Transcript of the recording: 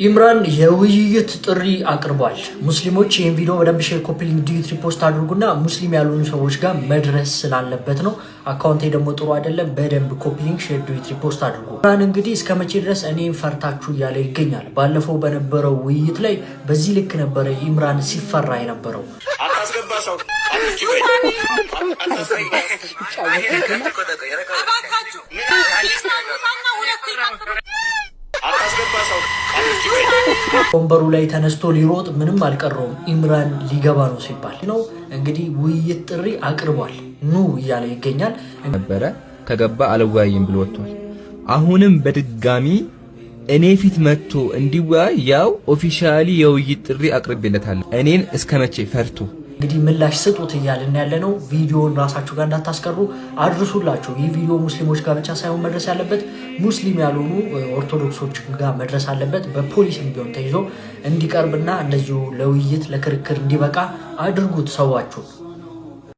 ኢምራን የውይይት ጥሪ አቅርቧል። ሙስሊሞች ይህን ቪዲዮ በደንብ share፣ copy link፣ duet፣ repost አድርጉና ሙስሊም ያልሆኑ ሰዎች ጋር መድረስ ስላለበት ነው። Account ኤ ደግሞ ጥሩ አይደለም። በደንብ copy link፣ share፣ duet፣ repost አድርጉ። ኢምራን እንግዲህ እስከ መቼ ድረስ እኔን ፈርታችሁ እያለ ይገኛል። ባለፈው በነበረው ውይይት ላይ በዚህ ልክ ነበረ ኢምራን ሲፈራ የነበረው። አታስገባ ሰው። አታስገባ ሰው። ወንበሩ ላይ ተነስቶ ሊሮጥ ምንም አልቀረውም። ኢምራን ሊገባ ነው ሲባል ነው እንግዲህ ውይይት ጥሪ አቅርቧል። ኑ እያለ ይገኛል። ነበረ ከገባ አልወያይም ብሎ ወጥቷል። አሁንም በድጋሚ እኔ ፊት መጥቶ እንዲወያይ ያው officially የውይይት ጥሪ አቅርቤለታለሁ። እኔን እስከ መቼ ፈርቶ እንግዲህ ምላሽ ስጡት እያልን ያለ ነው። ቪዲዮን ራሳችሁ ጋር እንዳታስቀሩ አድርሱላቸው። ይህ ቪዲዮ ሙስሊሞች ጋር ብቻ ሳይሆን መድረስ ያለበት ሙስሊም ያልሆኑ ኦርቶዶክሶች ጋር መድረስ አለበት። በፖሊስም ቢሆን ተይዞ እንዲቀርብና እንደዚሁ ለውይይት ለክርክር እንዲበቃ አድርጉት ሰዋችሁ።